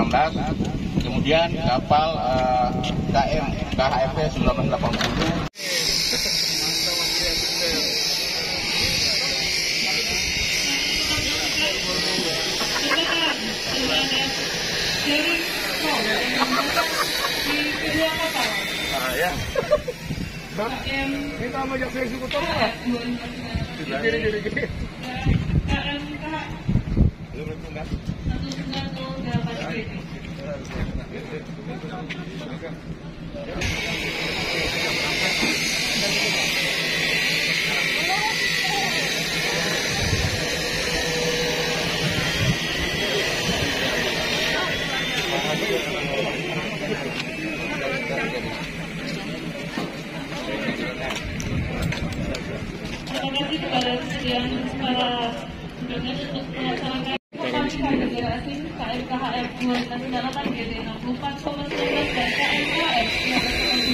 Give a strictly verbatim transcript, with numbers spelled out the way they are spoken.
Kemudian kapal, eh, K M, K H F sembilan belas lapan puluh. Ah, ya. Minta sama jak saya suku tahu lah. Gini, gini, gini. Terima kasih kepada sekalian para petugas untuk melaksanakan K L K H F dua belas delapan G D enam puluh empat koma sembilan belas dan K L K H F dua belas